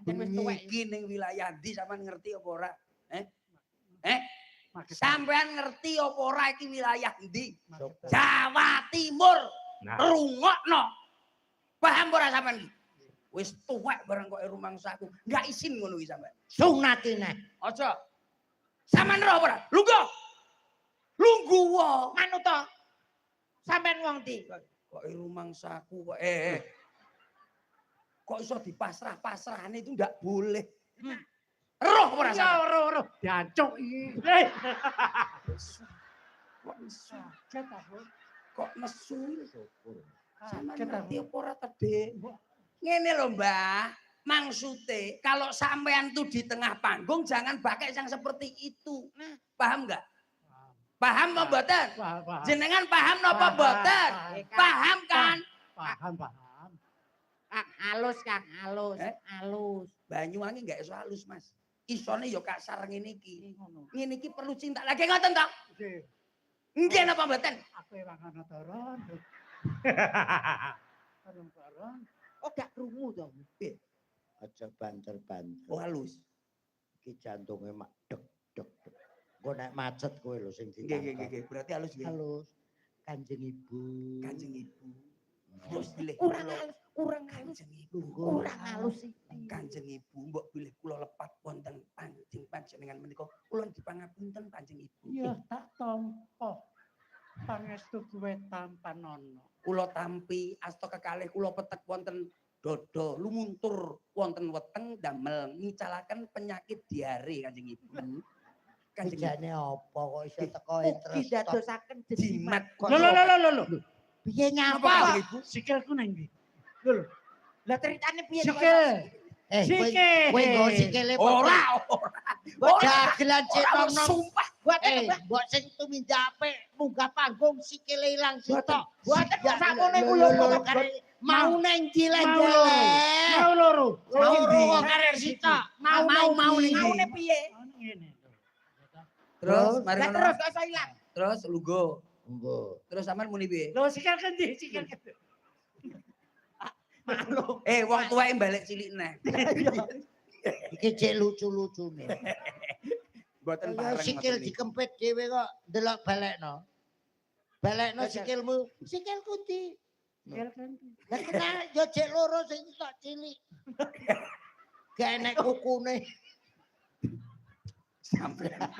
Pancen wis tuwek. Iki ning wilayah ndi sampean ngerti apa ora? Eh? Eh? Magetan. Sampean ngerti apa ora iki wilayah ndi? Magetan. Jawa Timur. Nah. Rungokno. Paham ora sampean iki? Wis tuwek bareng kok rumangsaku. Enggak isin ngono iki sampean. Sunati neh. Aja. Sampean roh ora? Lungguh. Lungguh wae. Manut to. Sampean wong ndi? Kok rumangsaku kok eh. Kok iso dipasrah-pasrahne itu ndak boleh. Roh ora Ya sampean? ora ora diancuk iki. Eh, Kok nesu? kaget aku. Kok nesu? Sampean Kaget ngerti aku. apa ora tedhe? Ngene lho, Mbah. Maksute kalau sampean tuh di tengah panggung jangan pakai yang seperti itu. Nah. Paham nggak? Paham apa mboten? Paham, paham. Jenengan paham napa Paham, mboten? paham. Paham kan? Paham, paham. Kang halus, Kang halus, Eh? halus. Banyuwangi nggak iso halus, Mas. Isone ya kasar ngene iki. Iki ngono. Ngene iki perlu cinta. Lagi ngoten to? Nggih, Nggih napa mboten? aku ewang ana daran. Bareng-bareng. Oh gak krungu to. Aja banter-banter. Oh halus. Iki jantunge mak deg deg deg. Engko nek macet kowe lho sing Nggih nggih ditangkap. nggih, berarti halus nggih. Halus. Kanjeng Ibu. Kanjeng Ibu. Terus bilih Kurang kula halus, kurang halus, Kanjeng Ibu. Lungguh. kurang halus iki. Kanjeng Ibu mbok bilih kula lepat wonten pancing panjenengan menika. Kula dipangapunten Kanjeng Ibu. Ya tak tampa. Pangestu kuwe tampanono. Kula tampi asta kekalih kula petek wonten dada lumuntur wonten weteng damel ngicalaken penyakit diare Kanjeng Ibu. Kanjeng Ibu Jane apa kok iso teko Ugi interest. dadosaken jimat. Lho lho lho lho lho. Piye Napa nyapa? Kanjeng Ibu? Sikilku nang ndi? Lho lho. Lah ceritane piye kok iso? Sikil. Eh, kowe Sikil. kowe nggo sikile apa? Ora, ora. Ora, Dagelan ora, cetok nom. sumpah. Buatan Eh, mbok sing tumindak apik munggah panggung sikile ilang sitok. Buatan Ya, sakmono iku lho, lho lho, kok kare mau neng ndi Mau loro. lenjele. Mau loro. Loro kok karek sitok. Mau Mau, mau mau ning ndi? maune piye? Oh, ngene lho. Terus mari Lah ngono. terus kok iso ilang. Terus lungguh. Monggo. Terus sampean muni piye? Lho sikil kendi? Sikil kendi? Maklum. Eh wong tuweke balik cilik neh. Iki cek lucu-lucune. Mboten Ya bareng. sikil ngoten niku. dikempit dhewe kok ndelok balekno. Balekno sikilmu, sikilku ndi? Sikil kendi? Lah kena ya cek loro sing tok cilik. Gak enek kukune. Sampean.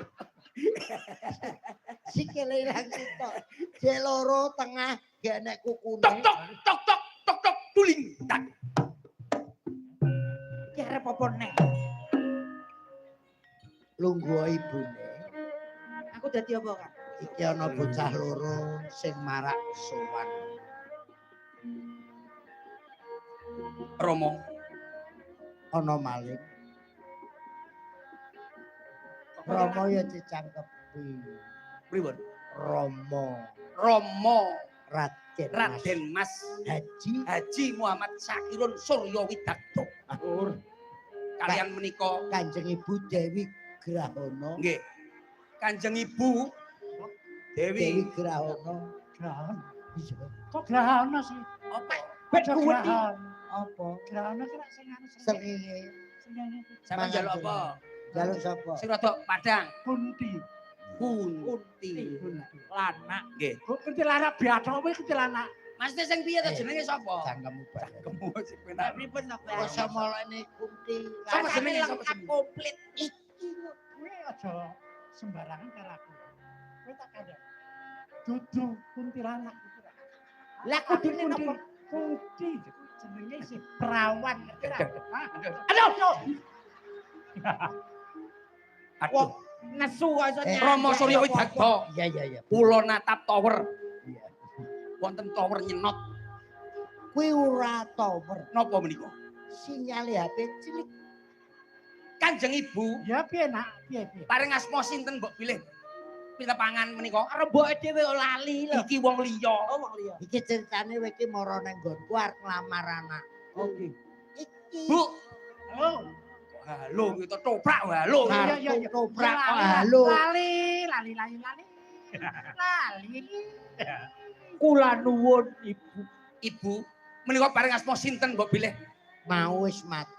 Sikile ilang sitok. Cek loro tengah gak enek kukune. Tok tok tok tok tok tok tuling tak. Iki arep apa neh? Lungguh ibune. Aku dadi apa, Kang? Iki ana bocah loro sing marak sowan. Romo. Ana maling. Romo ya dicangkepi. Pripun? Romo Romo Raden Mas Raden Mas Haji Haji Muhammad Sakirun Suryo Widakdo. Kalian menika Kanjeng Ibu Dewi Grahono. nggih. Kanjeng Ibu Dewi Dewi Grahono. Grahana. Iya. Kok grahana sih? apa? Ben Aja kuwi grahana. Apa? Grahana kira sing anu sing Srengenge. sing Sampeyan njaluk apa? Jaluk sapa? Sing rada padang. Kunti. Kunti. Kunti. Lanak. Nggih. Kok kuntilanak biasa kuwi kuntilanak. Maksudnya sing piye to Eh. jenenge sapa? Cangkemmu balik. Cangkemmu sing penak. Pripun to, Kok samolene kunti. Sapa Rasane jenenge, sapa lengkap jenenge? komplit. Iki Kowe aja sembarangan karo aku. Kowe tak kandhani. Dudu kuntilanak iku. Lah kudune napa? Kunti jenenge isih perawan ngerti ra? Aduh. Aduh. Nesu kok iso Eh, Romo Suryo Widakdo. Iya iya iya. Kula natap tower. Iya. Wonten tower nyenot Kuwi ora tower. napa menika? Sinyale HP cilik. Kanjeng Ibu Ya piye nak? Piye piye? paring asma sinten mbok bilih pitepangan menika? Remboke dhewe kok lali lho. Iki wong liya. Oh wong liya. Iki ceritane kowe iki mara nang nggonku arep nglamar anak. Oke. Iki Bu, Oh. halo gitu toprak halo. Iya, iya, iya. Toprak kok Lali, halo. Lali, lali, lali, lali. Lali. Kula nuwun Ibu. Ibu menika paring asma sinten mbok bilih Mau wis mati.